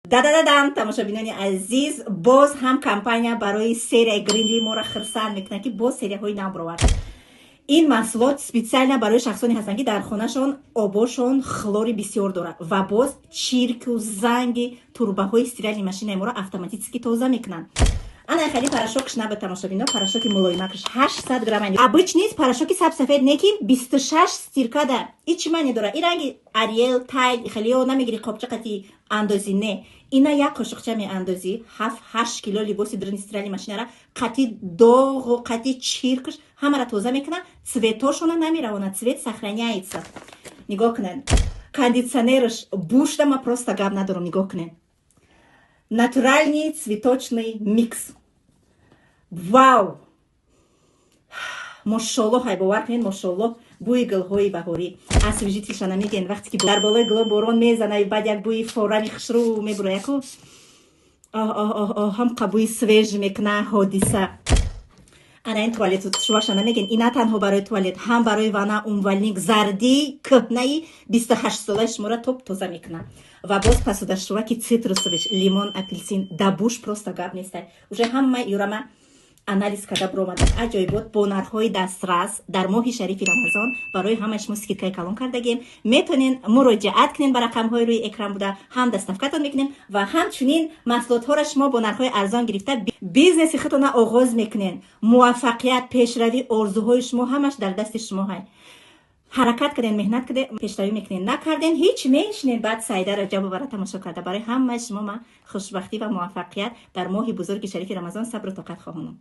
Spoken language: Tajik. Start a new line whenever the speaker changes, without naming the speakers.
Дадададам, тамошобинони азиз, боз ҳам компания барои серияи гринди моро хирсанд мекунад, ки боз серияҳои нав баровард. Ин маҳсулот специально барои шахсоне ҳастанд, ки дар хонашон обошон хлори бисёр дорад ва боз чирку занги турбаҳои стиральный машинаи моро автоматически тоза мекунанд. Ана хеле порошокш наба, тамошобино, порошоки мулоимакш 800 грамм. Обычный порошоки сабсафед не, ки 26 стиркада ичи мане дора. И ранги Ариэл, Тайд хелио намегири, қопчақати андозӣ не. Ина як қошуқча меандозӣ, 7-8 кило либоси дрини стиральный машинара қати доғу қати чиркш ҳамара тоза мекунад, цветошона намеравонад, цвет сохраняется. Нигоҳ кунед, кондитсионерш бушда ма просто гап надорам. Нигоҳ кунед, натуральный цветочный микс. Вау, мошолло! Ҳай, бовар кунед, мошолло, бӯи гулҳои баҳорӣ, освежительша намегӯен. Вақте ки дар болои гуло борон мезана, баъд як бӯи форами хушрӯ мебурояку, оҳ, оҳ, оҳ, оҳ, ҳамқа бӯи свеж мекуна, ҳодиса. Ана ин туалет шуваша намегӯен. Ин на танҳо барои туалет, ҳам барои ванна, умывальник, зарди кӯҳнаи 28-солаи шуморо топ тоза мекунад. Ва боз посудашуваки цитрусовый, лимон, апельсин, дабуш просто гап нестай. Уже ҳама юрама анализ карда биромада. Аҷоибот, бо нархҳои дастрас дар моҳи шарифи Рамазон барои ҳамаи шумо скидкаи калон кардагем. Метавонен муроҷиат кунен ба рақамҳои рӯи экран буда, ҳам доставкатон мекунем ва ҳамчунин маҳсулотҳоро шумо бо нархҳои арзон гирифта, бизнеси худтона оғоз мекунен. Муваффақият, пешравӣ, орзуҳои шумо ҳамаш дар дасти шумо ҳай. Ҳаракат карден, меҳнат карден, пешравӣ мекунен. Накарден, ҳеҷ, мешинен. Баъд Саида Раҷабовара тамошо карда, барои ҳамаи шумо ман хушбахтӣ ва муваффақият дар моҳи бузурги шарифи Рамазон, сабру тоқат хоҳонам.